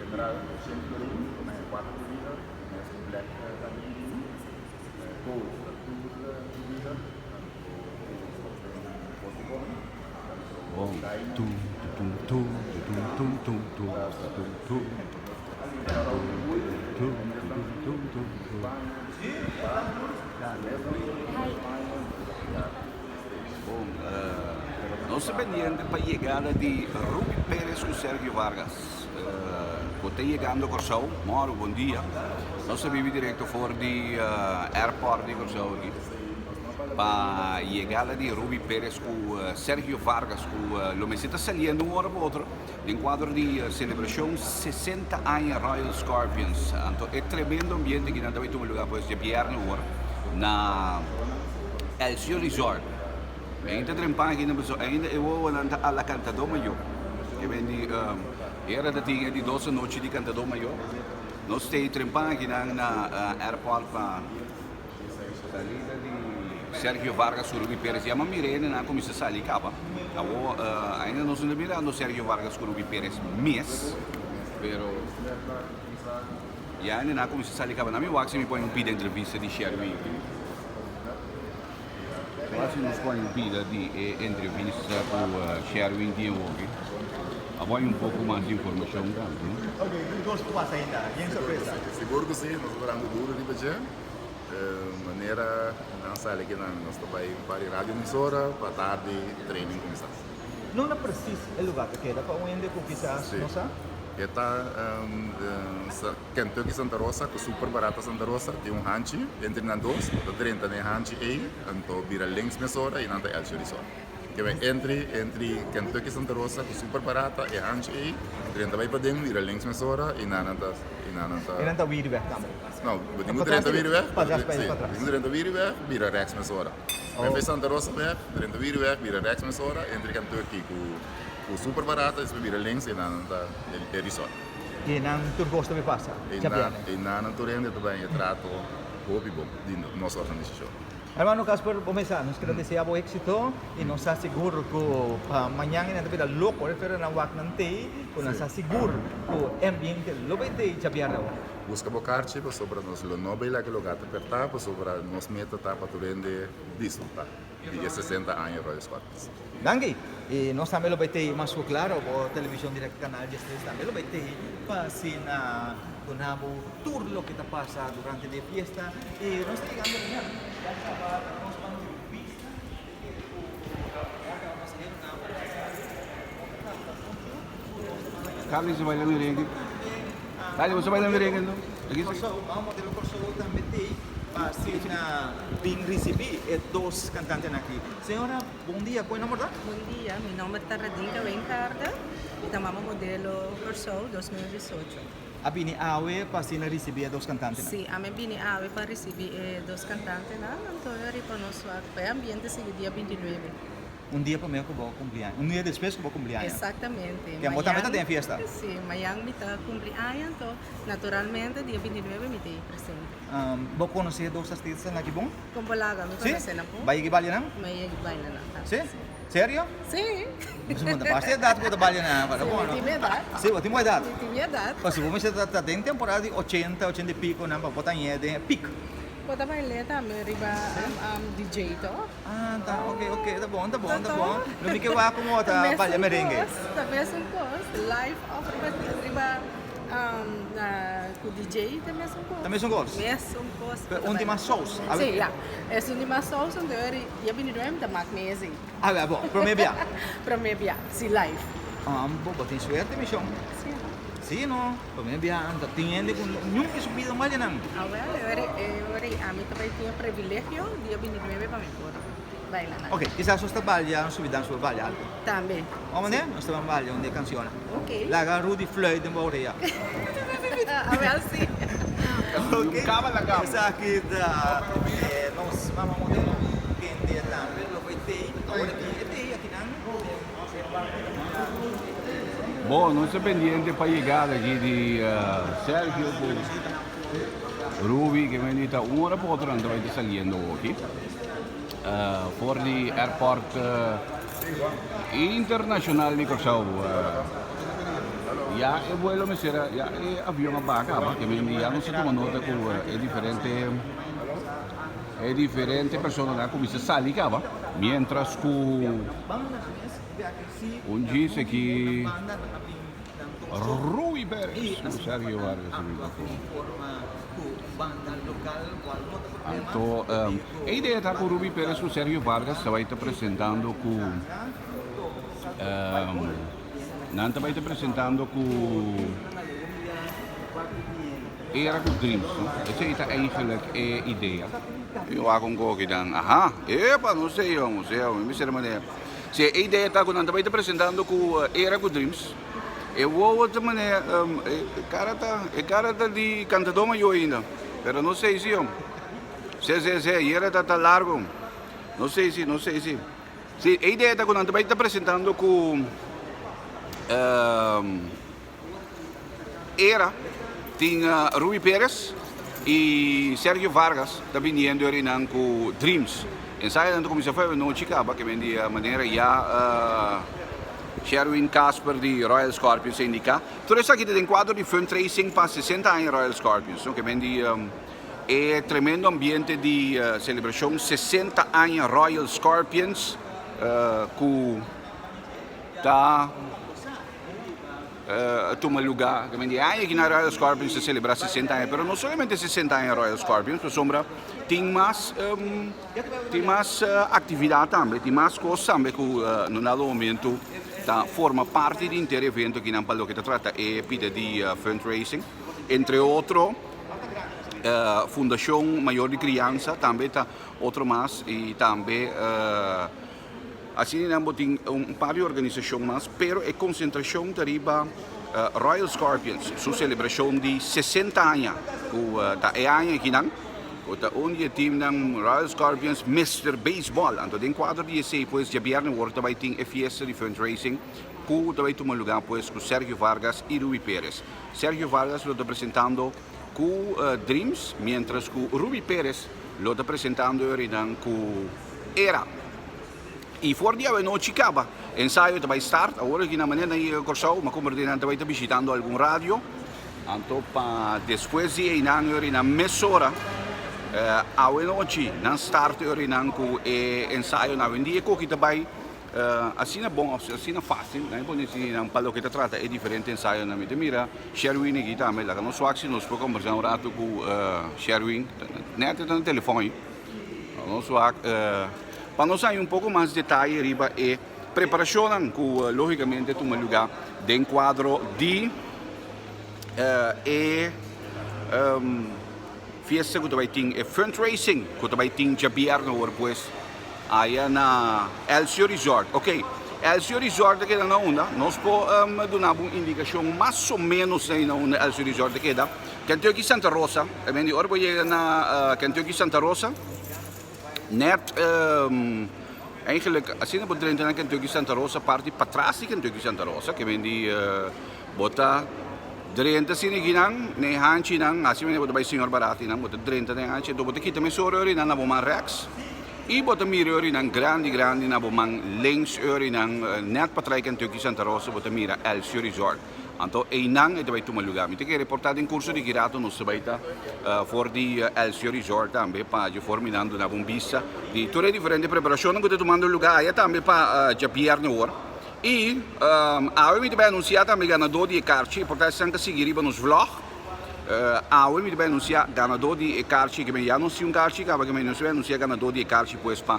Bon, nos ta pendiente pa yegada di Ruby Perez ku Sergio Vargas. Ku ta yegando Kòrsou. Mòru, bon dia. Nos ta bibi direkto for di airport di Kòrsou aki pa yegada di Ruby Perez ku Sergio Vargas ku lo mester ta saliendo un ora pa otro den kuadro di selebrashon 60 aña Royal Scorpions. Anto e tremendo ambiente ki nan ta bai tuma lugar pues djabièrnè awor na Elcio Resort. Ainda trempan aki na pasobra ainda e wowonan ta ala kantadó mayó. Ke men di era ta tin e di dos anochi di kantadó mayó. Nos stay trempan akinan na airport pa salida di Sergio Vargas ku Ruby Perez. Ya mi a mira hende nan a kuminsá sali kaba. Awor ainda nos no ta mirando Sergio Vargas ku Ruby Perez mes, pero ya hende nan a kuminsá sali kaba. Nan mi wak si mi pone un pida entrevista di Sherwin. Quasi nos pone un pida di e entrevista ku Sherwin tin awoki. A bai un poko mas di informashon tambe, no? Ok, tur kos ku pasa ainda, bien sorpresa. Sigur ku si, nos ta trahando duro riba dje. Manera nan sali kinan nos ta bai un par di radio emisora pa tardi training kuminsá. No na presis e lugar ta keda pa un hende ku kisas no sa? E ta Kentucky Santa Rosa ku Super Barata Santa Rosa tin un hanchi entre nan dos, bo ta drenta den e hanchi ei anto bira links mesora i nan ta Elcio Resort. Ke bai entri entri Kentucky Santa Rosa ku Super Barata e hanchi ei drenta bai paden bira links mesora i nan nan ta i nan nan ta. I nan ta wiri bek tambe. No, bo tin ku drenta wiri bek, si, bo tin ku drenta wiri bek bira reks mesora. Bai bai Santa Rosa bek drenta wiri bek bira reks mesora entri Kentucky ku ku Super Barata despues bira links i nan nan ta e resort. I nan tur kos ta bay pasa djabièrnè. I nan tur hende ta bay e trato hopi bon di nos organisashon. Hermano Casper, bo mesa, nos keda desea bo éxito i nos sa sigur ku pa mañan nan ta bira loko refer nan wak nan tei ku nan sa sigur ku e ambiente lo bay tei djabièrnè awor. Buska bo karchi pasobra nos lo no bay laga e lugar ta pertá pasobra nos meta ta pa tur hende disfrutá di e 60 aña Royal Scorpions. Danki! I nos tambe lo bai tei mas ku klaro bo Television Direct Canal 13 tambe lo bai tei pa asina duna bo tur loke ta pasa durante di e fiesta. I nos ta yegando na ya kaba ta nos ban di bista ku ya kaba pasaheronan a sali no ta tarda muchu ku nos ta ban haña Carly se baila merengue. Carly, bo sa baila merengue no? Kòrsou, Mama Modelo Kòrsou tambe tei pa asina bin risibí e dos kantantenan aki. Señora, bon dia. Kon e nomber ta? Bon dia, mi nomber ta Radinka Wijngaarde. Mi ta Mama Modelo Kòrsou 2018. A bini awe pa asina risibí e dos kantantenan? Sí, ami a bini awe pa risibí e dos kantantenan. Anto e riba nos wak pa e ambiente sigui dia 29. Un dia promé ku bo kumpli aña. Un dia despues ku bo kumpli aña. Exactamente. Ke bo tambe ta den e fiesta? Sí, mañan mi ta kumpli aña, anto naturalmente dia 29 mi ta ei presente. Bo konosé e dos artistanan aki bon? Kon bo laga mi konosé nan bon. Sí? Bai yegi balia nan? Bai yegi baila nan tambe. Sí? Serio? Sí. Bo ta basta edat ku bo ta balia nan. Sí, mi tin mi edat. Sí, bo tin bo edat? Mi tin mi edat. Pasobra bo mester ta den temporada di ochenta, ochenta i piko nan pa bo ta ñe den e pik. Bo ta bail'é tambe riba DJ to? Ah, ta ok, ok, ta bon, ta bon, ta bon. Lo mi ke wak komo ta balia merengue. Ta mesun kos, live of riba riba ku DJ ta mesun kos. Ta mesun kos? Mesun kos. Pero un tin mas sous. Si, ya. Esun tin mas sous anto dia binidor mi ta mak mezi. Ah, bo, prome bia? Prome bia, si live. Ah, bo, bo tin suerte mishon. Si. Si no, prome bia ta tin hende ku nunka su bida mal di nan. Awel, e ora e ora ei ami ta bai tin e privilegio dia 29 pa mi por baila nan. Ok, kisas nos ta balia, nos subi dans por balia algu. Tambe. Ò mane? Nos ta ban balia un di e kanshonnan. Ok. Laga Rudy fluit den bo orea. Awel si. Ok, esaki ta nos mama modelo kende tambe lo bai tei ora ki e tei akinan. Bo, nos ta pendiente pa yegada aki di Sergio ku Ruby ke men di ta un ora pa otro nan ta bai ta saliendo awoki for di airport internacional di Kòrsou. Ya e vuelo mester a, ya e avion a baha caba, ke men ya nos a tuma nota ku e diferente e diferente personanan a kuminsá sali caba, mientras ku un djis aki Ruby Perez ku Sergio Vargas a bin pafó. Anto e idea ta ku Ruby Perez ku Sergio Vargas ta bai ta presentando ku Nan ta bai ta presentando ku Era ku Dreams, no? Esei ta eigenlijk e idea. Mi wak un koki dan, aha, epa, no sei jong, osea, mi mester manera. Si e idea ta ku nan ta bai ta presentando ku Era ku Dreams, e wowo ta manera, e kara ta, e kara ta di kantadó mayor ainda, pero no sei si jong. Se, se, se, yera ta ta largo. No sei si, no sei si. Sí, e idea ta ku nan ta bai ta presentando ku Era tin Ruby Perez i Sergio Vargas ta biniendo erinan ku Dreams. Ensayo nan ta kuminsá for anochi kaba ke men di manera ya Sherwin Casper di Royal Scorpions a indiká. Tur esaki ta den kuadro di fundraising pa 60 aña Royal Scorpions, no? Ke men di E tremendo ambiente di celebracion 60 aña Royal Scorpions cu ta tuma luga. Di aña aki na Royal Scorpions ta celebra 60 aña, pero no solamente 60 aña Royal Scorpions, pasobra tin mas tin mas actividad tambe, tin mas cos tambe cu no dado momento ta forma parti di henter evento akinan pa loke ta trata e pida di fundraising, entre otro. Fundacion Mayor di Crianza tambe ta otro mas y tambe asina nan bo tin un par di organisacion mas pero e concentracion ta riba Royal Scorpions su celebracion di 60 aña cu ta e aña akinan cu ta un di e teamnan Royal Scorpions Mister Baseball anto den cuadro di esey pues djabierne awor ta bay tin e fiesta di fundraising cu ta bay tuma lugar pues cu Sergio Vargas y Ruby Perez. Sergio Vargas lo ta presentando cu Dreams, mientras cu Ruby Perez lo ta presentando e orinan cu Era. Y for di awenochi caba, ensayo ta bay start. Awor aki na manera nan yega Corsou, ma como nan ta bay ta bishitando algun radio. Anto pa despues di eynan e orinan mesora, awenochi nan start e orinan cu e ensayo. Na awendia e koki ta bay Asina bon of asina fácil, nan e pone si nan pa loke ta trata e diferente ensayonan. Mi ta mira Sherwin aki tambe, laga nos wak si nos por kombersá un ratu ku Sherwin, nèt e ta na telefòn ei. Nos wak pa nos haña un poko mas detaye riba e preparashonnan ku lógikamente tuma lugá den kuadro di e fiesta ku ta bai tin, e fundraising ku ta bai tin djabièrnè awor pues. Aya na Elcio Resort. Ok, Elcio Resort ta keda na unda? Nos por duna bo un indikashon mas o menos na unda Elcio Resort ta keda. Kentucky Santa Rosa, ta bini ora bo yega na Kentucky Santa Rosa, net eigenlijk asina bo drenta na Kentucky Santa Rosa, parti patras di Kentucky Santa Rosa, ke bini bo ta drenta asina akinan, na e hanchinan, asi manera bo ta bai Señor Baratinan, bo ta drenta na e hanchi, anto bo ta kita mesora ora na bo man rèks. I bo ta mira eurinan grandi grandi na bo man links eurinan net patrai Kentucky Santa Rosa bo ta mira Elcio Resort. Anto einan e ta bai tuma luga. Mi ta kere por ta den curso di ki rato nos ta bai ta for di Elcio Resort tambe pa dje for mi nan duna bo un bista di tur e diferente preparacionnan cu ta tumando luga aya tambe pa djabierne awor. I awe mi ta bai anuncia tambe ganador di e karchi por ta esnan ta sigui riba nos vlog. Awe mi ta bai anunsia ganadó di e karchi ke men ya nos tin un karchi kaba ke men nos ta bai anunsia ganadó di e karchi pues pa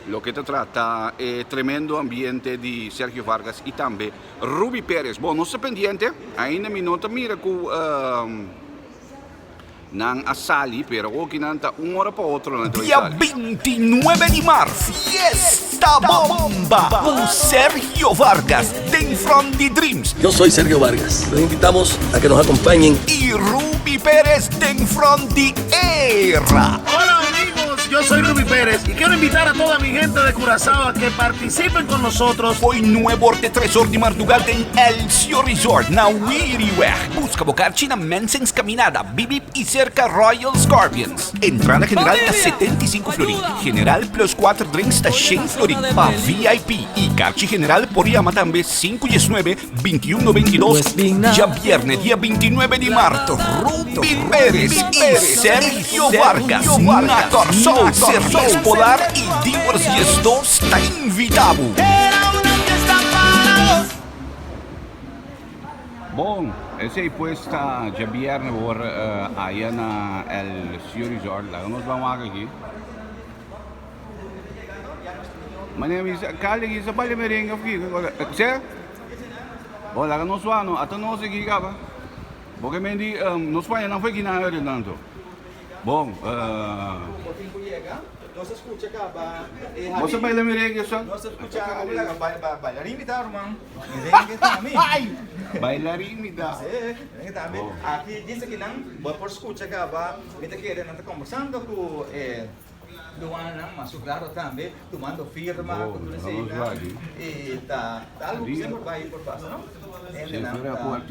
loke ta trata e tremendo ambiente di Sergio Vargas i tambe Ruby Perez. Bon nos ta pendiente ainda mi no ta mira ku nan a sali pero oki nan ta un ora pa otro nan ta bai Dia sali. 29 di mart, Fiesta Bomba cu Sergio Vargas den Front di Dreams. Yo soy Sergio Vargas. Los invitamos a que nos acompañen. Y Ruby Perez den Front di Era. Hola amigos. Amigos, yo soy Ruby Pérez y quiero invitar a toda mi gente de Curazao a que participen con nosotros. Fo'i nuebe or te tres or di marduga den Elcio Resort na Wiriweg. Busca bo karchi na Mensing's Caminada, Bibib y cerca Royal Scorpions. Entrada general ta 75 florin, general plus cuater drinks ta shen florin. Pa VIP y karchi general por yama tambe sinku diesnuebe, 21 92, Djabierne dia 29 di mart, Ruby Perez y Sergio Vargas na Kòrsou, Cervez Polar y Dewars 12 ta invita bo. Bon, esei pues ta djabierne wor aya na El Cio Resort. Laga nos ban wak aki. Manera mi sa, Carly ki sa baila merengue of kiko? Che? Bo laga nos wak no, ata nos aki kaba. Bo ke men di nos paña nan foi kina eur tanto. Bon, Nos a scucha caba e Bo sa baila merengue sa? Nos a scucha caba bailarin mi ta ruman. Merengue ta mi. Bailarin mi ta. Si, merengue ta mi. Aki dice ki nan bo por scucha caba mi ta kere nan ta conversando cu e Duananan mas su claro tambe tumando firma cu tur eseinan y ta algo cu semper bay por pasa no. Hendenan ta tumando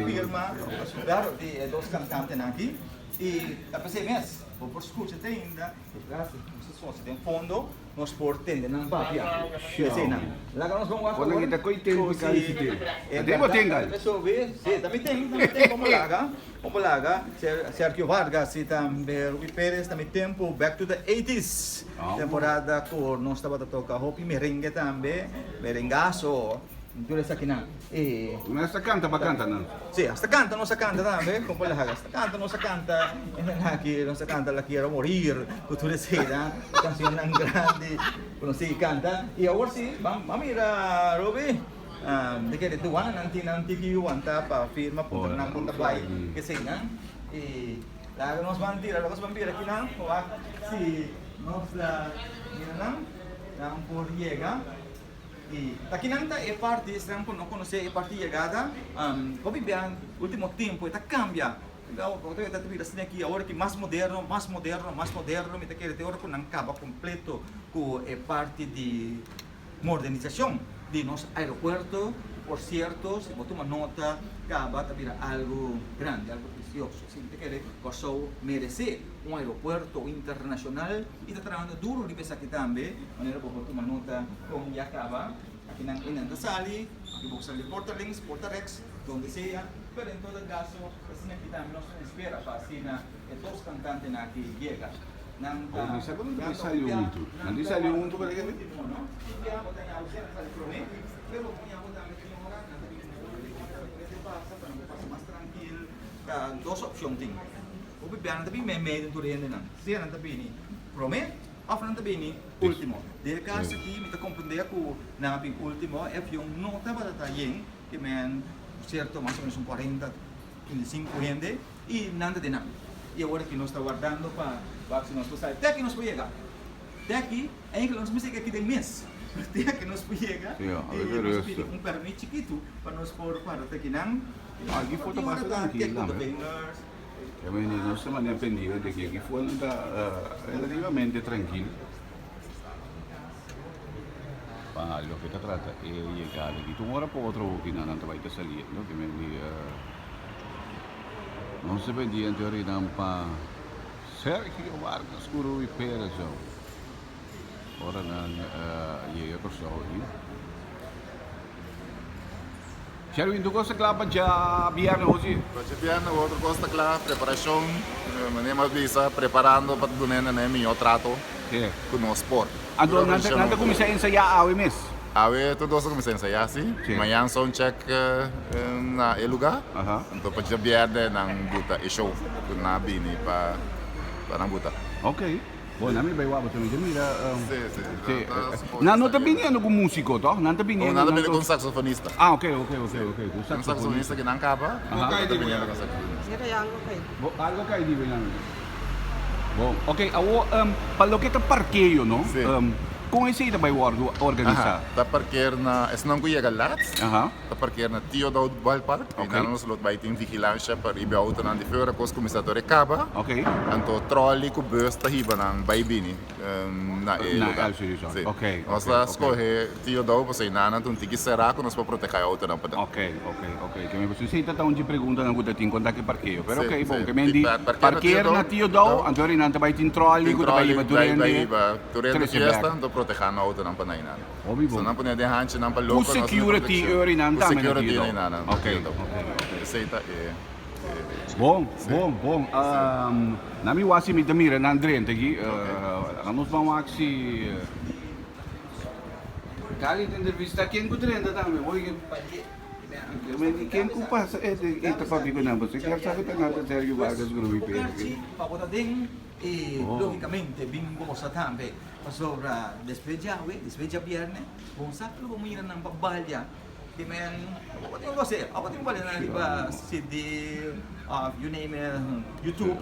firma mas su claro di e dos cantantenan aki y ta pesey mes bo por scucha te ainda e frase cu sa socia den fondo nos por tende nan papia eseinan. Laga nos bon wak awor cu si e berdad ta sobi si ta mi ten ta mi ten como laga. Como laga Sergio Vargas y tambe Ruby Perez ta mi tempo back to the eighties temporada cu nos tabata toca hopi merengue tambe merengazo tur esakinan y Nan hasta canta pa canta nan. Si hasta canta nos a canta tambe como laga hasta canta nos a canta aki nos a canta la quiero morir cu tur eseinan cancionnan grandi cu nos sigui canta y awor si ban mira Ruby. De kere duananan tin nan tiki wanta pa firma puntra nan kon ta bai eseinan y laga nos ban tira nos ban bira kinan pa wak si nos ta mira nan nan por yega y ta kinan ta e parti esnan ku no konosé e parti yegada hopi bia ultimo tempo e ta kambia ta bira asina aki awor aki mas moderno mas moderno mas moderno mi ta kere te ora ku nan kaba kompleto ku e parti di Modernisacion di nos aeropuerto, por cierto, si bo tuma nota, caba ta bira algo grandi, algo precioso. Si mi ta kere Corsou merece un aeropuerto internacional y ta trahando duro riba esaki tambe, manera bo por tuma nota con ya caba akinan enan ta sali, aki bo por sali porta links, porta rechts, donde sea, pero en todo caso asina aki tambe nos ta espera pa asina e dos cantantenan aki yega. Nan ta Oye, mi sa ku nan ta bai sali huntu. Nan tin sali huntu para kende? Ta dos opcion tin. Hopi bia nan ta bini meimei den tur hendenan. Sea nan ta bini prome of nan ta bini ultimo. Den e caso aki mi ta comprende cu nan a bini ultimo. E avion no tabata ta yen, ke men cierto mas o menos un cuarenta, 35 hende. Y nan ta den nan. Y awor aki nos ta wardando pa wak si nos por sali. Te aki nos por yega. Te aki, eigenlijk nos mester yega aki den mes. Pero te aki nos por yega. Sí, a Y ver, nos pidi rustig. un permit chikitu pa nos por para te aki nan. Aki for ta Tin ora basta ta trankil kek ku tambe. bengers. Ya men, nos ta manera pendiente aki. Aki for nan ta relativamente trankil. Pa loke ta trata e yegada aki. Tur ora pa otro hoki nan nan ta bai ta saliendo. Ke men di. Nos ta pendiente orinan pa Sergio Vargas ku Ruby Perez ora nan yega Kòrsou aki. Sherwin, tur kos ta kla pa djabièrnè hopi? Pa djabièrnè hopi tur kos ta kla, preparashon, manera mi a bisa, preparando pa duna hende nan e mihó trato ku nos por. Anto nan ta kuminsá ensayá awe mes? Awe tur dos a kuminsá ensayá si. Mañan soundcheck na e lugá. Anto pa djabièrnè nan buta e show ku nan a bini pa nan buta. Ok. Bon, nan mi bai wak pasobra mi ta mira. Si, si. Nan no ta biniendo ku músiko tòg? Nan ta biniendo. Nan ta bini ku un saksofonista. Ah, ok, ok, ok, ok. Ku un Un saksofonista ku nan kaba. Nan ta biniendo ku un saksofonista. Mira ya algo kai. Bo, algo kai di nan. Bon, ok, awor pa loke ta parkeo, no? Si. Kon esei ta bai wòrdu organisá? Aha, ta parkeer na, esnan ku yega lat, ta parkeer na Tio Daud Ballpark, i nan nos lo bai tin vigilansha pa riba e outonan di feur, kos kuminsá tur e kaba, anto tròli ku bùs ta hiba nan bai bini na e lugá. Sí. Nos ta skohe Tio Daud pasobra einan nan ta un tiki será ku nos por protehá e outonan pa den. Ok, ok, ok. Ke men esei ta ta un dje preguntanan ku ta tin konta ku e parkeo. Pero ok, bon, ke men di parkeer na Tio Daud, anto einan ta bai tin tròli ku ta bai hiba tur hende. Tur hende fiesta, anto protehá nan outonan pa nan einan. Hopi bon. So nan pone den hanchi nan pa loko. Ku security eur einan tambe na Tio Daud. Ok, ok, ok. Esei ta e. Bon, bon, bon. Na mi wak si mi ta mira nan drenta aki. Laga nos ban wak si Cali ta entrevista ken ku drenta tambe. Ken ku pasa e ta papia ku nan pasobra kier sa ku ta nan ta Sergio Vargas ku Ruby Perez. I lógikamente bin gosa tambe, pasobra despues djawe, despues djabièrnè, bo sa ku lo bo mira nan pa balia. Di men, abo tin gos'é, abo tin balia nan riba CD òf you name it, YouTube,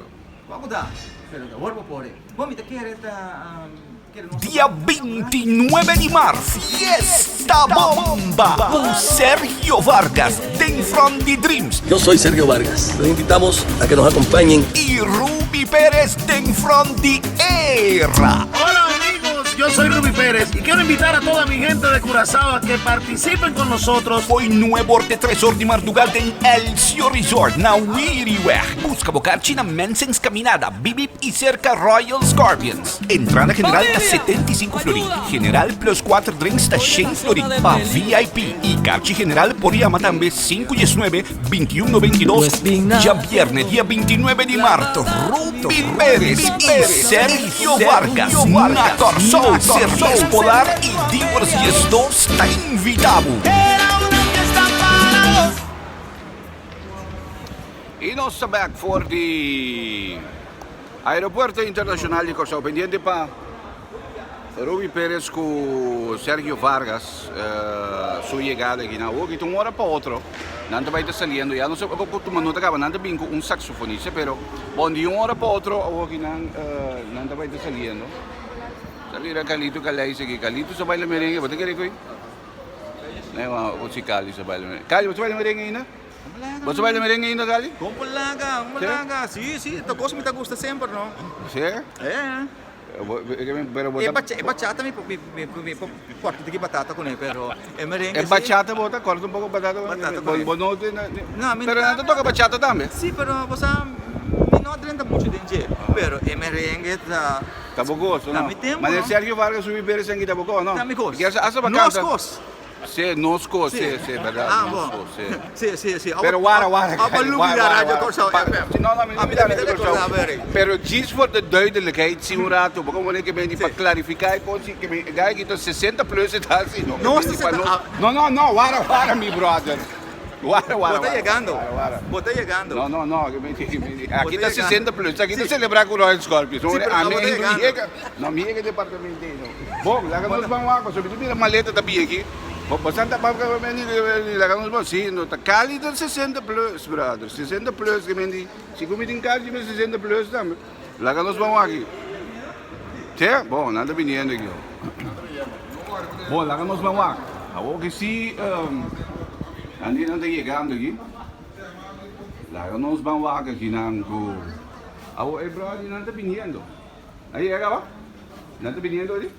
wak ku ta, pero ta wòrdu bo por e. Bon, mi ta kere ta kere nos. Dia 29 di mart, Fiesta Bomba ku Sergio Vargas den Front di Dreams. Yo soy Sergio Vargas, los invitamos a que nos acompañen. Y Ruby Perez den Front di Era. Hola amigos, yo soy Ruby Perez y quiero invitar a toda mi gente de Curazao a que participen con nosotros. Fo'i nuebe or te tres or di mardugal den Elcio Resort na Wiriweg. Busca bo karchi na Mensing's Caminada, Bibip y cerca Royal Scorpions. Entrada general ta 75 florin, general plus cuater drinks ta shen florin pa VIP y karchi general por yama tambe sinku diesnuebe, bintiun noventa i dos. Djabierne dia 29 di mart, Ruby Perez y Sergio Vargas na Kòrsou, Cervez Polar y Diwers 12 ta invita bo. Y nos ta bek for di Aeropuerto Internacional di Kòrsou pendiente pa Ruby Perez ku Sergio Vargas su yegada aki. Nan awor ta un ora pa otro nan ta bai ta saliendo ya no sa ku tuma nota kaba nan ta bin ku un saxofonista pero bon di un ora pa otro awor aki nan nan ta bai ta saliendo. Sa bira Carlito Calais aki. Carlito sa baila merengue bo ta kere ku e? Si Cali sa baila merengue. Cali bo ta baila merengue ainda? Bo ta baila merengue ainda, Gali? Kon por laga, kon por laga. Sí, sí, ta kos mi ta gusta semper, no? Sí? Eh. Pero bo E ta... bacha, e bachata mi mi mi mi por korta tiki batata kuné, pero e merengue E sí. bachata bo ta korta un poko batata kuné? Batata Bo kuné. bo no No, mi Pero nan ta toka bachata tambe? Sí, pero bo sa mi no a drenta mucho den dje, pero e merengue ta Ta bo gosto, Ta no? mi tempo, Manera no? Sergio Vargas subi Pérez anki ta bo kos, no? Ta mi kos. Kier sa hasta pa Nos kanta. kos. Sí, nos kos, sí, sí, berdad, Ah, nos bon. kos, sí. Sí, sí, sí. Pero wara, wara, Abo wara, lubida wara, Radio wara. Kòrsou Pa- FM. Sí, no, no, mi Ah, no mi lubida ta Radio Kòrsou. rekordá, Berry. Pero djis voor de duidelijkheid, sí un rato, bo como ke men pa Sí. klarifiká e kos, ke men gai ki ta 60 plus e ta hasi, no? Nos Ke men ta pa nos- ah. No, no, no, wara, wara, mi brother. Wara, wara, Bo ta wara, yegando. wara, wara. Bo ta yegando. No, no, no, aki Bo ta ta 60 plus, aki ta Sí. celebra ku Royal Scorpions. Sí, pero A abo mi ta no yegando. yega, no mi yega departamento ei, no. Bon, laga nos ban wak, pasobra mi ta mira maleta ta bin aki. Bo bo santa pa laga nos ban, sí, no ta Cali ta 60 plus, brother, 60 plus ke men di, si ku mi tin Cali mi 60 plus tambe. Laga nos ban wak aki. Te, bon, nan ta biniendo aki. Bon, laga nos ban wak. Awor ke si, nan di nan ta yegando aki. Laga nos ban wak aki nan ku, awor e brother nan ta biniendo. Nan yega ba? Nan ta biniendo ori?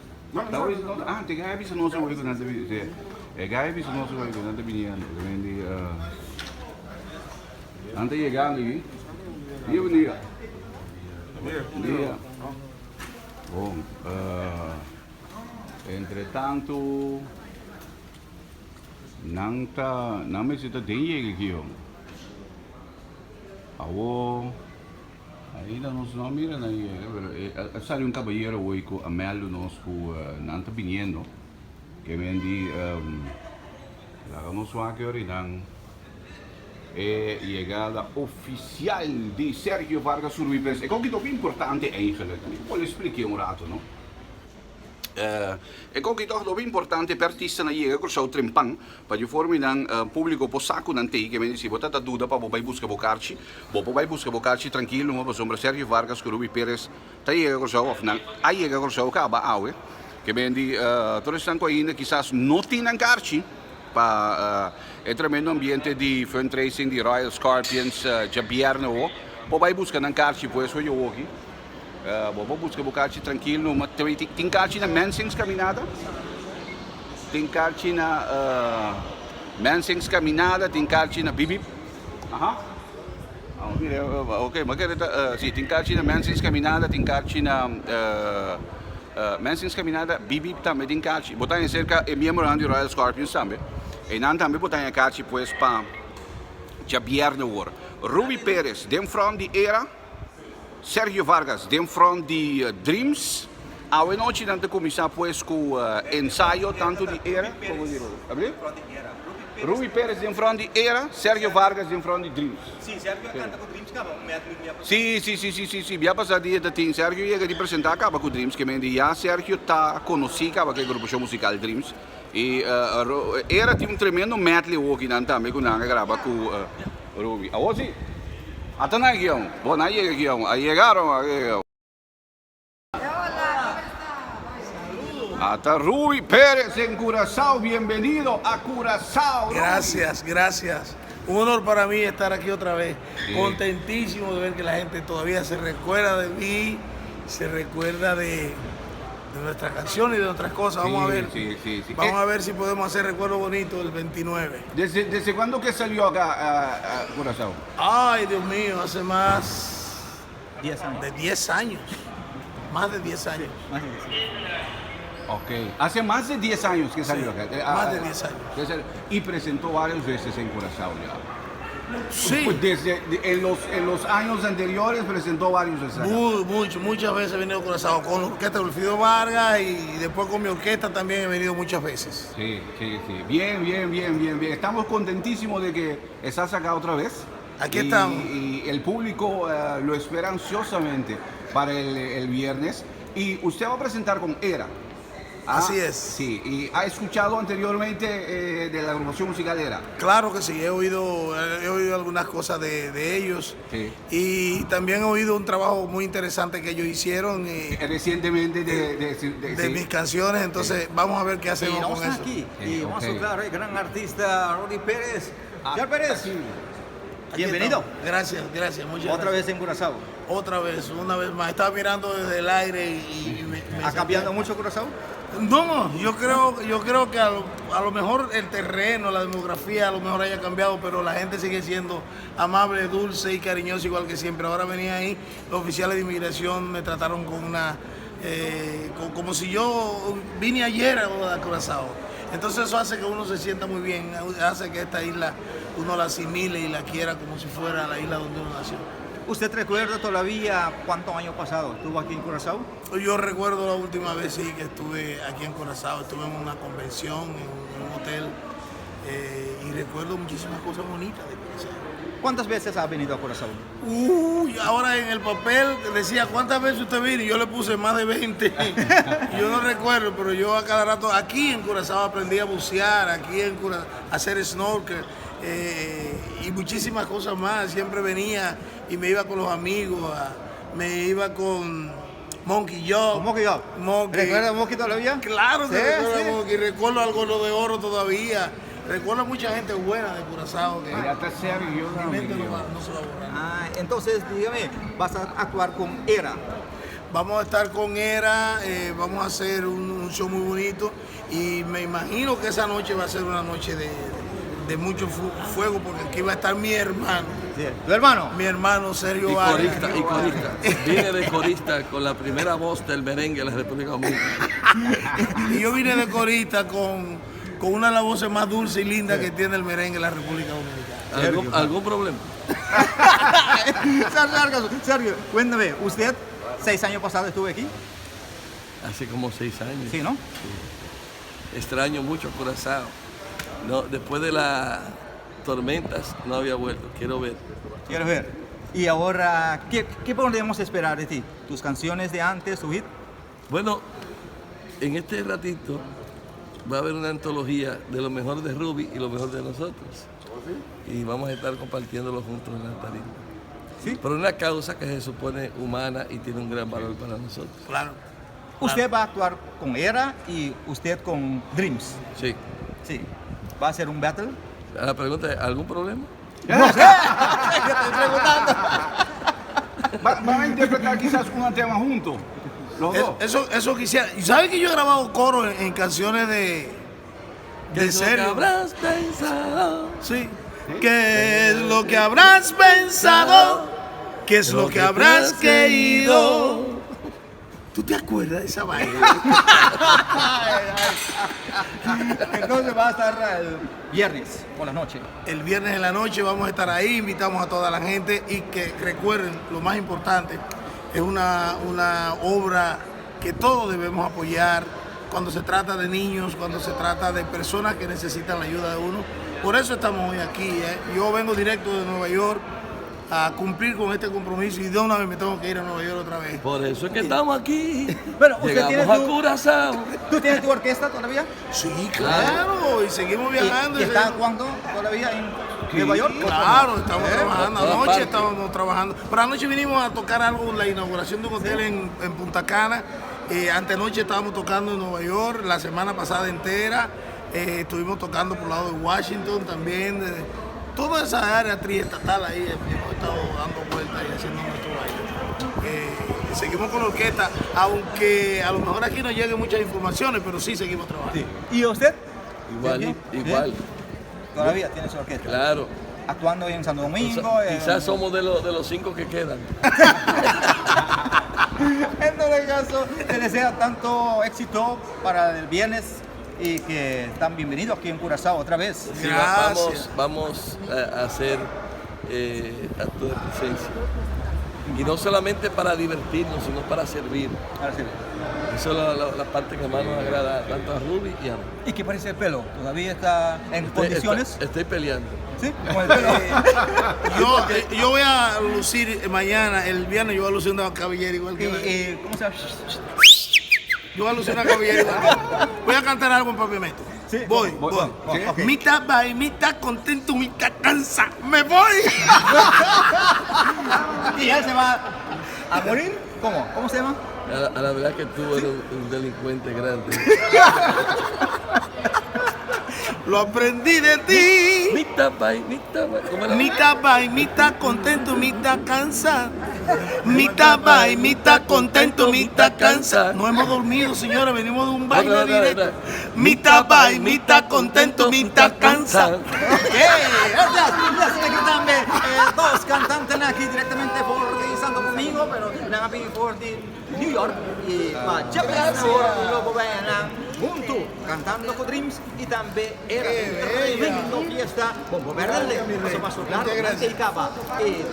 Ta ori no, ah, te gai bisa nos ori ku nan ta biniendo. Sí. E gai bisa nos ori ku nan ta biniendo. Nan ta yegando aki. Dia bon dia. Bon dia. Bon, entre tanto nan ta nan mester ta den yega aki yo. Awo ainda nos no a mira nan yega pero a sali un cabayero awo cu a meldo nos cu nan ta biniendo ke men di laga nos wak e ora y nan E yegada oficial di Sergio Vargas Ruy Perez. E koki toki importante eigenlijk. Mi por expliké un rato, no? E koki toch toki importante pe artistanan yega Kòrsou trempan pa di forma nan publico por sa ku nan tei ke men si bo ta ta duda pa bo bai buska bo karchi, bo por bai buska bo karchi trankilo, no? Pasobra Sergio Vargas ku Ruby Perez ta yega Kòrsou of nan a yega Kòrsou kaba awe. Ke men di tur esnan ku ainda kisas no tin nan karchi pa e tremendo ambiente di fundraising di Royal Scorpions djabièrnè awo, por bai buska nan karchi pues hoy awoki. Bo por buska bo karchi trankil numa. Tin karchi na Mensing's Caminada? Tin karchi na Mensing's Caminada, tin karchi na Bibib. Aha. Ok, ma kere ta, si, tin karchi na Mensing's Caminada, tin karchi na Mensing's Caminada, Bibib tambe tin karchi. Bo ta haña serka e miembronan di Royal Scorpions tambe. Einan tambe bo ta haña karchi pues pa djabièrnè awor. Ruby Perez den front di Era. Sergio Vargas den front di Dreams. Awe nochi nan ta cuminsa pues cu ensayo tanto di Era como di Ruby. Ruby Perez den front di Era, Sergio Vargas den front di Dreams. Si, Sergio a canta cu Dreams caba un medley bia pasa. Si, si, si, si, si, si, bia pasa dia ta tin Sergio yega di presenta caba cu Dreams, ke men di ya Sergio ta conoci caba cu e grupacion musical Dreams. Y Era tin un tremendo medley hoki nan tambe cu nan a graba cu Ruby. Awor si. Ata nan aki aun. Bo nan yega aki aun. A yegaron aki. Ata Ruby Perez en Curaçao. Bienvenido a Curaçao, Ruby. Gracias, gracias. Un honor para mí estar aquí otra vez. Contentísimo de ver que la gente todavía se recuerda de mí, se recuerda de de nuestras canciones y de nuestras cosas. Vamos a ver. Sí, sí, sí. Vamos a ver si podemos hacer recuerdo bonito el 29. ¿Desde, desde cuándo que salió acá a, a Curazao? Ay, Dios mío, hace más 10 años. de 10 años. Más de 10 años. Más de 10 años. Ok. Hace más de 10 años que salió acá. Eh, más ah, de 10 años. Desde- y presentó varias veces en Curazao ya. Sí. Pues desde de- en, los, en los años anteriores presentó varios veces acá. Muy, mucho, muchas veces he venido a Curazao con la orquesta de Wilfrido Vargas y después con mi orquesta también he venido muchas veces. Sí, sí, sí. Bien, bien, bien, bien, bien. Estamos contentísimos de que estás acá otra vez. Aquí Y- estamos. Y el público eh, lo espera ansiosamente para el, el viernes. Y usted va a presentar con Era. Ah, Así es. Sí, y ha escuchado anteriormente eh, de la agrupación musical Era. Claro que sí, he oído, he oído algunas cosas de, de ellos Sí. y también he oído un trabajo muy interesante que ellos hicieron eh, Eh, Recientemente de, de, de- de sí. mis canciones, entonces vamos a ver qué Y hacemos no con está eso. aquí. Sí, Y vamos ok. a claro, el gran artista Rudy Pérez. Ah, Señor Pérez, sí. Aquí bienvenido. estamos. Gracias, gracias, muchas Otra gracias. vez en Curazao. Otra vez, una vez más. Estaba mirando desde el aire y, y me, me ¿Ha cambiado sentía- mucho Curazao? No, yo creo, yo creo que a lo, a lo mejor el terreno, la demografía, a lo mejor haya cambiado, pero la gente sigue siendo amable, dulce y cariñosa igual que siempre. Ahora venía ahí, los oficiales de inmigración me trataron con una, eh, como si yo vine ayer a Curazao. Entonces eso hace que uno se sienta muy bien, hace que esta isla uno la asimile y la quiera como si fuera la isla donde uno nació. ¿Usted recuerda todavía cuántos años pasados estuvo aquí en Curazao? Yo recuerdo la última vez sí que estuve aquí en Curazao, estuve en una convención, en un, en un hotel, eh, y recuerdo muchísimas cosas bonitas de Curazao. ¿Cuántas veces ha venido a Curazao? Uy, ahora en el papel decía cuántas veces usted vino y yo le puse más de 20. Yo no recuerdo, pero yo a cada rato aquí en Curazao aprendí a bucear, aquí en Curazao a hacer snorkel eh, y muchísimas cosas más. Siempre venía y me iba con los amigos, me iba con Monkey Job. ¿Con Monkey Job? Monkey. ¿Recuerda a Monkey todavía? Claro que Sí, recuerdo sí. a Monkey, recuerdo algo lo de oro todavía. Recuerdo a mucha gente buena de Curazao que Ya está Sergio mi mente también. no, va- no se va a borrar. Ah, entonces, dígame, vas a actuar con Era. Vamos a estar con Era, eh, vamos a hacer un, un show muy bonito y me imagino que esa noche va a ser una noche de, de mucho fuego porque aquí va a estar mi hermano, ¿Tu hermano? mi hermano Sergio Y Vargas. corista, y corista. Vine de corista con la primera voz del merengue de la República Dominicana. Y yo vine de corista con, con una de las voces más dulces y lindas que tiene el merengue en la República Dominicana. ¿Algún, algún problema? Sergio, Vargas, Sergio, cuéntame, ¿usted seis años pasados estuvo aquí? Hace como seis años. Sí, ¿no? Extraño mucho a Curazao. No, después de las tormentas no había vuelto. Quiero ver. Quiero ver. Y ahora, ¿qué, qué podemos esperar de ti? ¿Tus canciones de antes, tu hit? Bueno, en este ratito va a haber una antología de lo mejor de Ruby y lo mejor de nosotros. Y vamos a estar compartiéndolo juntos en la tarima. Sí. Por una causa que se supone humana y tiene un gran valor para nosotros. Claro. Usted va a actuar con Era y usted con Dreams. Sí. Sí. ¿Va a ser un battle? La pregunta es, ¿algún problema? No sé. Yo estoy preguntando. Van a interpretar quizás un tema juntos. Los dos. Eso quisiera. ¿Y sabes que yo he grabado coro en canciones de ¿Qué es lo que serio? habrás pensado? Sí. ¿Qué es lo que habrás pensado? ¿Qué es lo que habrás querido? ¿Tú te acuerdas de esa vaina? Entonces va a estar el viernes por la noche. El viernes en la noche vamos a estar ahí, invitamos a toda la gente y que recuerden, lo más importante, es una obra que todos debemos apoyar cuando se trata de niños, cuando se trata de personas que necesitan la ayuda de uno. Por eso estamos hoy aquí, ¿eh? Yo vengo directo de Nueva York a cumplir con este compromiso y de una vez me tengo que ir a Nueva York otra vez. Por eso es que estamos aquí. Bueno, usted Llegamos tiene a tu- Curazao. ¿Tú tienes tu orquesta todavía? Sí, claro, y seguimos viajando. ¿Y y está seguimos- actuando todavía en Nueva York? Claro, estamos trabajando. Por todas Anoche partes. estábamos trabajando. Pero anoche vinimos a tocar algo, la inauguración de un hotel en Punta Cana. Antenoche estábamos tocando en Nueva York, la semana pasada entera. Estuvimos tocando por el lado de Washington también. Toda esa área triestatal ahí hemos estado dando vueltas y haciendo nuestro baile. Seguimos con la orquesta, aunque a lo mejor aquí no lleguen muchas informaciones, pero sí seguimos trabajando. ¿Y usted? Igual, Sergio? igual. ¿Sí? Todavía tiene su orquesta. Claro. Actuando en Santo Domingo. Quizás somos de los 5 que quedan. En todo caso, te desea tanto éxito para el viernes y que están bienvenidos aquí en Curazao otra vez. Sí, Gracias. vamos a hacer acto de presencia. Y no solamente para divertirnos, sino para servir. Para servir. Esa es la parte que más nos agrada, tanto a Ruby y a mí. ¿Y qué parece el pelo? ¿Todavía está en condiciones? Estoy peleando. ¿Sí? Con el pelo. Yo voy a lucir mañana, el viernes, yo voy a lucir una cabellera igual que la- ¿Y cómo se llama? Yo voy a lucir una cabellera igual que la- Voy a cantar algo en papiamento. Sí. Voy, Voy, voy. voy, ok. Mitad va y mitad contento, mitad cansa. ¡Me voy! ¿Y él se va a morir? ¿Cómo? ¿Cómo se llama? A la verdad que tú eres un delincuente grande. Lo aprendí de ti. Mitad va y mitad va. ¿Cómo era? Mitad va y mitad contento, mitad cansa. Mitad va y mitad contento, mitad cansa. No hemos dormido, señores, venimos de un baile Otra, otra, directo. otra. Mitad va y mitad contento, mitad cansa. Ok, gracias. Gracias, aquí también, dos cantantes aquí directamente por Santo Domingo, pero Navi por de New York y pa Chapes por Lobo Buena, junto cantando con Dreams y también era tremendo fiesta con Verde, paso paso claro, y capa.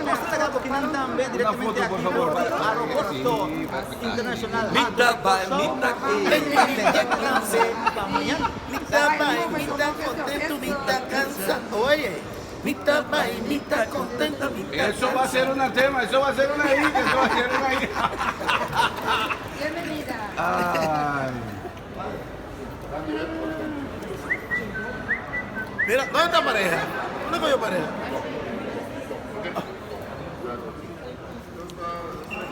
Nos está también directamente aquí por el aeropuerto internacional. Mitad va, mitad Pa mañana. Mitad va y mitad contento, mitad cansa. Oye, mitad va y mitad contento, mitad Eso va a ser un tema, eso va a ser una hit, eso va a ser una hit. Bienvenida. Ay. Mira, ¿dónde está pareja? ¿Dónde cogió pareja?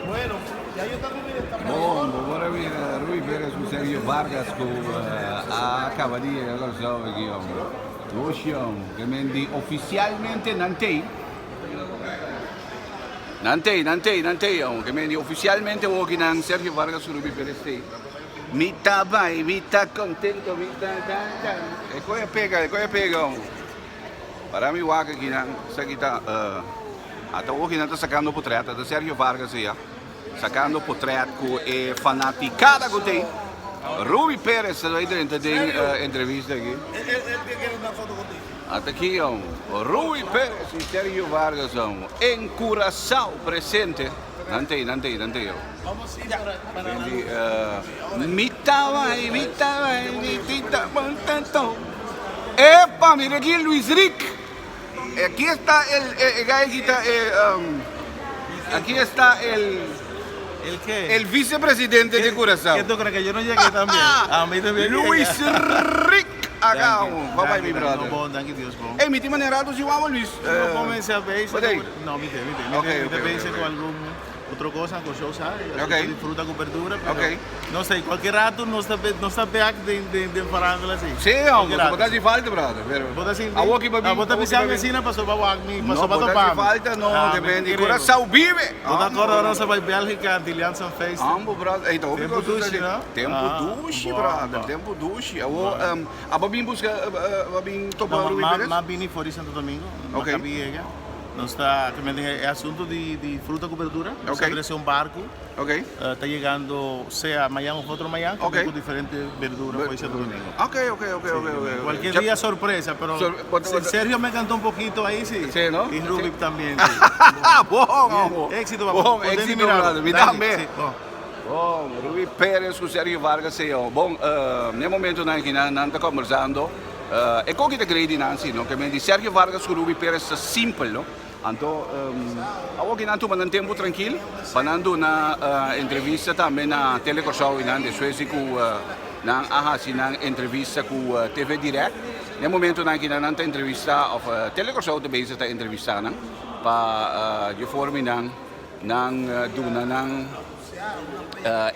Bueno, ya yo tengo mi destapado. Bom, agora Rui Pérez com Sérgio Vargas com a cavadinha agora sabe aqui, ó. Ocean, que mendi oficialmente Nantei. Nantei, Nantei, Nantei, ó, que mendi oficialmente o aqui nan Sérgio Vargas com Rui Pérez tem. Mita vai, mita contento, mita ta ta. E coia pega, e coia pega. ó. Para mi waka aqui nan, isso aqui tá, até hoje não tá sacando portrait, tá Sérgio Vargas aí, ó. Sacando portrait com e fanaticada que tem. Ruby Pérez aí dentro tem entrevista aqui. Él que quiere una foto contigo. Até aqui, ó, Ruby Pérez e Sérgio Vargas, ó, em Curaçao presente. Não tem, não tem, não tem, ó. Vamos a ir para la Quindi, mitad vai, mitad vai, mitad contento. Epa, mira aquí Luis Rick. Aquí está el gallo aquí está, aquí está el, ¿El qué? el vicepresidente de Curazao. ¿Qué tú crees que yo no llegué también? A mí también. Luis Rick acá. Thank you, Bye bye, thank mi you, brother. No, bon, thank you, Dios, bon. Hey, mi tema era algo si vamos, Luis. No comencé a ver. Wat hey? No, mi te, mi te, mi Ok, te, mi ok, te ok, pensé ok. con algún. Otro cosa, Kòrsou sa, e asuntu Ok. di fruta ku berdura, pero Ok. no sé, kualke rato nos ta nos ta bek den den den farándula así. Sí, hombre, Kualke rato, bo ta sí. hasi falta, brother. Pero Bo ta sinti? Awor ki pa bin. Ah, bo ta awor ki bisa pa mi bin. asina paso ba wak mi, No, paso ba bo ta topa hasi mi. falta, no, Ah, mi depende. ta kere. Curaçao vive! Bo ta Ambo, acorda ora brother. nos a bai Bélgica, Antillian Sunfeest? Ambo, brother. Ey, ta hopi Tempo cos ta dushi, di- no? Tempo Ah, dushi, bo, brother. bo. Tempo dushi. Awor, abo bin busca, abo bin topa No, Ruby ma, Perez? ma bini for di Santo Domingo, ma Ok. kabi yega. Nos ta, ke men e asunto di di fruta ku berdura, nos Ok. a trese un barku, Ok. ta yegando sea mayan of otro mayan, Ok. ku diferente berdura for di Santo Domingo. Ok, ok, ok, ok, ok, ok. Cualquier Ya- día sorpresa, pero Sor- bota- bota- Sergio me cantó un poquito ahí, sí. Sí, ¿no? Y Rubik Sí. también, sí. Bon, amo. Éxito, papá. Bon, Contento éxito, mirabo. brother. Mi Danki. tambe. Sí, bon. Bon, Ruby Perez ku Sergio Vargas seo. Bon, n'e momentonan aki nan nan ta kombersando. E koki ta grei di nan si, no? Ke men di Sergio Vargas ku Ruby Perez ta simpel, no? Anto, awor ki nan tuma nan tempu trankil pa nan duna entrevista tambe na Tele Kòrsou i nan despues di ku nan a hasi nan entrevista ku TV Direct. N'e momentonan aki nan nan ta entrevista òf Tele Kòrsou ta bezig ta entrevistá nan pa dje forma nan nan duna nan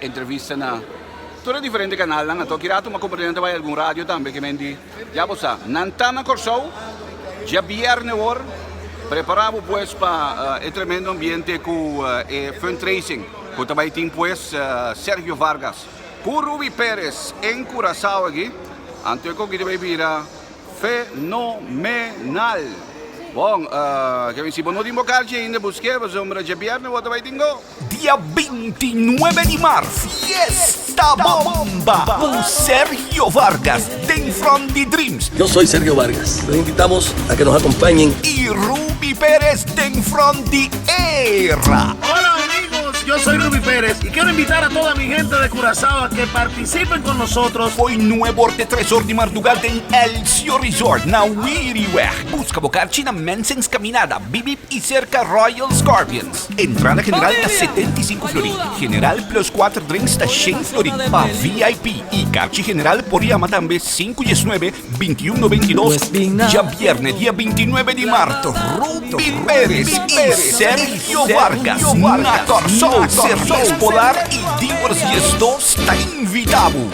entrevista na tur e diferente kanalnan. Anto ki rato mi a komprende nan ta bai algun radio tambe ke men di ya bo sa nan ta na Kòrsou djabièrnè awor. Prepará bo pues pa e tremendo ambiente ku e fundraising ku ta bai tin pues Sergio Vargas ku Ruby Perez en Curaçao aki. Anto e koki ta bai bira Fenomenal! Bon, Kevin, si bo no tin bo karchi ainda, busk'é, pasobra djabièrnè bo ta bai tin go. Dia 29 di mart, Fiesta Bomba ku Sergio Vargas den Front di Dreams. Yo soy Sergio Vargas, los invitamos a que nos acompañen. I Ruby Perez den Front di Era. Hola amigos, yo soy Ruby Pérez y quiero invitar a toda mi gente de Curazao a que participen con nosotros. Fo'i nuebe or te tres or di marduga den Elcio Resort na Wiriweg. Busca bo karchi na Mensing's Caminada, Bibip y cerca Royal Scorpions. Entrada general ta 75 florin, general plus cuater drinks ta shen florin pa VIP y karchi general por yama tambe sinku diesnuebe, bintiun noventa i dos. Djabierne dia bintinuebe di mart, Ruby Perez y Sergio Vargas na Kòrsou, Cervez Polar y Diwers 12 ta invita bo.